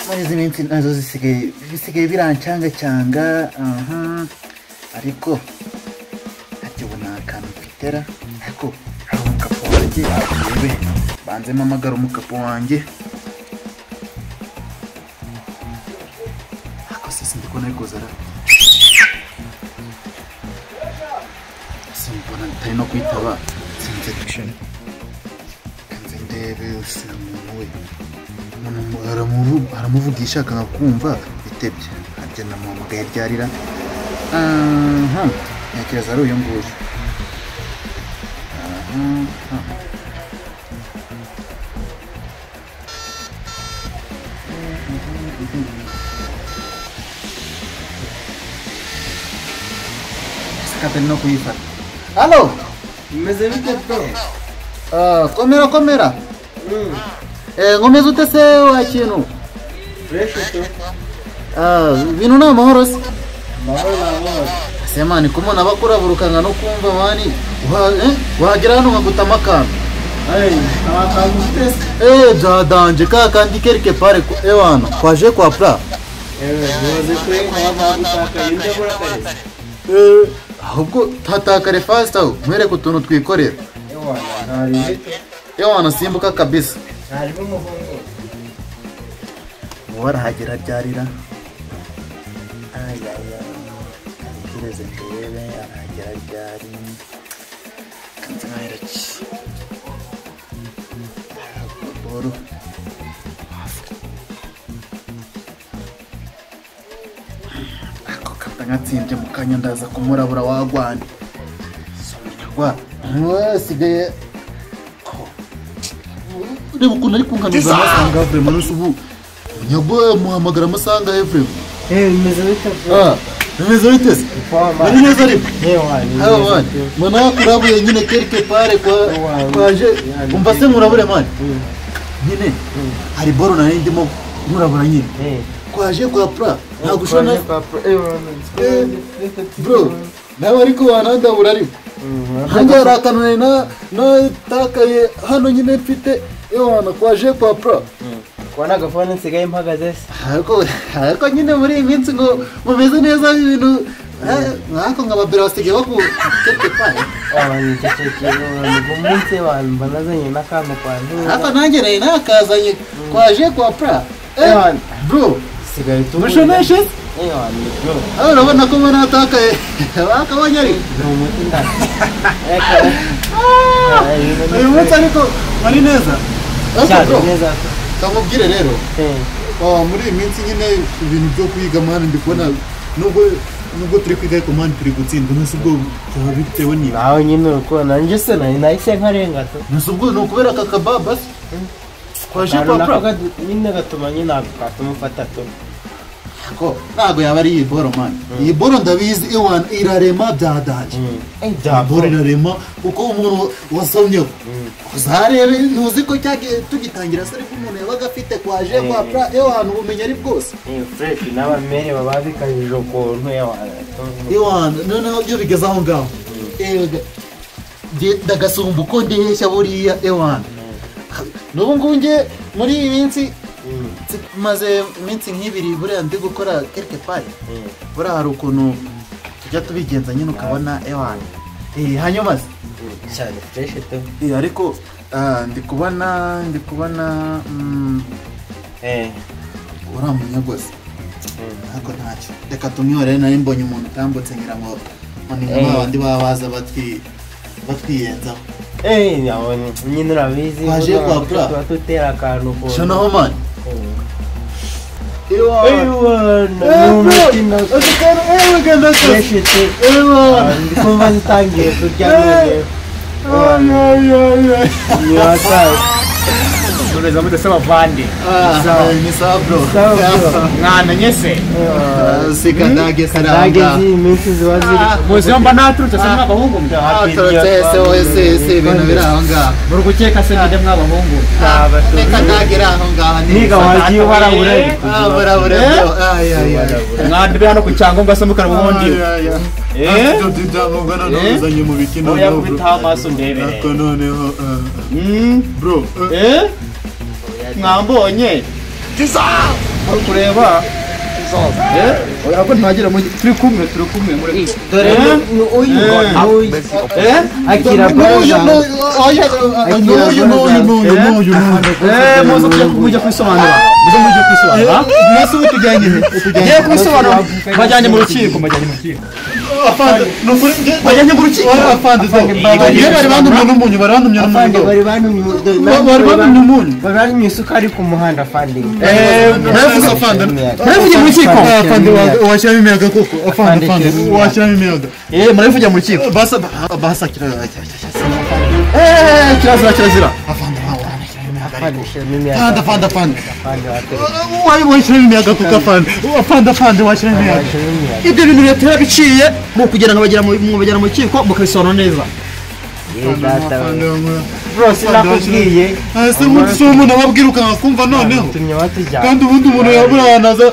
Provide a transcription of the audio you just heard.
Muri izi minsi nazo bisigaye birancangacyanga. Aha, ariko ntacyo ubu nta kantu mfitera, ariko hari umukapo wanjye, yewe banze mpamagara umukapo wanjye. Ariko se sindi kubona ari kuza ra, simbona ntari no kwitaba, sinzi action. Kanze ndebe usi umuntu we, umuntu aramuvugisha akanga kumva bitebye, harya namuhamagaye ryarira. Aha, ntekereza ari uyu nguyu. Aha. Sikatari no kuyifata. Halo, Meze bite bro? Komera komera. Nkomeze ute se wa kintu? Fresh to. Ibintu ni amahoro se? Amahoro ni amahoro. Se mani kumona bakuraburukanga no kumva mani, wagera hano nkagutama akantu. Akantu ufite se? Byadanje ka kandi quelque part ewana kwaje kwa pra. Nibaze ko nkaba nagutakaye ndabura kare. Ahubwo tatakare fast aho nkwereke utuntu twikorera. Ewana ntari. Ewana simbuka kabisa. Harimo umuhungu. Ubu arahagera ryarira. Ayaya. Kireze ndebe arahagera ryari. Kanze nkwereke. Boro. Ako kapta ngatsinze mu kanya ndaza kumurabura wagwana. Somunyagwa. Sigaye reba ukuntu ari kunkanuza amasanga vraiment nose ubu munyagwa muhamagara amasanga Ephraim. Bimeze bite bro? Bimeze bite se? Biri neza ariko? Ewa, mbona kurabuye nyine quelque part kwa kwaje umva se nkurabure mani. Nyine hari boro nari ndimo nkurabura nyine. Kwaje kwa pra ntabwo ushobora bro nawe ariko wanandabura ariko. Hanjye hari akantu nari natakaye hano nyine mfite ewana kwaje kwa pra. Kwa nagafone nsigaye mpagaze se. Ariko nyine muri iyi minsi ngo mumeze neza ibintu nkako nkababera basigaye baku quelque part. Ngo munsi abantu banazanye n'akantu kwa ntu. Ariko nanjye nari nakazanye kwaje kwa pra. Bro sigaye tumushoneshe. Ewana bro. Urabona ko mbona natakaye bakabonye ariko. Ni umuti ndaka. Uyu munsi ariko ari neza. Cyane neza. Kamubwire rero. Muri iyi minsi nyine ibintu byo kwiga mani ndi kubona nubwo turi kwiga ariko mani turi gutsinda nose ubwo byaba bitewe ni nawe nyine urukundo nanjye se nahise nkarenga to. Nose ubwo ni ukubera aka kababa se? Kwaje kwa pra. Nyine gatuma nyine katuma ufata to. Ko ntago yaba ari iyi boro mani. Iyi boro ndabizi ewana irarema byadanje. Boro irarema kuko umuntu wasomyeho uzarebe ntuzi ko tugitangira se ariko umuntu yabaga afite kwaje kwa pra ewana ubumenyi ari bwose. Fresh n'abamere baba bikajije ukuntu ewana. Ewana noneho byo bigeze aho ngaho. Ndagasumba uko ndeshya buriya ewana. N'ubu ngubu nge muri iyi minsi maze iminsi nk'ibiri buriya ndi gukora quelque part. Buriya hari ukuntu tujya tubigenza nyine ukabona ewana. Hanyuma se cyane fresh to. Ariko ndi kubona uriya munyagozi. Ariko ntacyo reka tumwihorere, nari mbonye umuntu utambutse ngira ngo ni nka babandi baba baza batwiyenzaho. Nyine urabizi kwaje kwa pra tuba tutera akantu ko shonaho mani. Ndikumva zitangiye kurya none. Noneza mute se bavandi. Ni sawa bro. Mwanamenye se? Si kadage saranga. Kadage iminsi ziba ziri. Muzi mba naturutse se mw'abahungu mwe? Naturutse se oye se ibintu biri aho ngaho. Muri gukeka se ngende mw'abahungu. Ni kadage iri aho ngaho. Niga wagiye warabura. Warabura bro. Ay ay ay. Mwandebe hano ku cyangombwa se mukara ubundi. Eh? Ibyangombwa noneho uzanye mu biki noneho. Oya kubitaho amaso ndebere. Ariko noneho bro. Eh? Mwambonye. Kureba oya ntagira turi kumwe muri dore uyu akira n'uyu muze mujya kwisobanura mwese ubu tujyanye he ugiye kubisobanura bajyanye mu rukiko afande bajyanye mu rukiko afande iyo bari bantumye n'umunyu bari bantumye n'umunyu bari bantumye n'umunyu bari bantumye isukari ku muhanda afande navuze afande murabivugiye mu rukiko afande washyiramo imiyaga koko afande washyiramo imiyaga murabivugiye mu rukiko basa kirazira afande afande afande washyiramo imiyaga kuko afande washyiramo imiyaga ibyo bintu leta yarabiciye ni ukugira ngo mubajyana mu rukiko mukabisobanura neza bro sinakubwiye ese umuntu ababwira ukanka kumva noneho kandi ubundi umuntu yabura ahantu aza.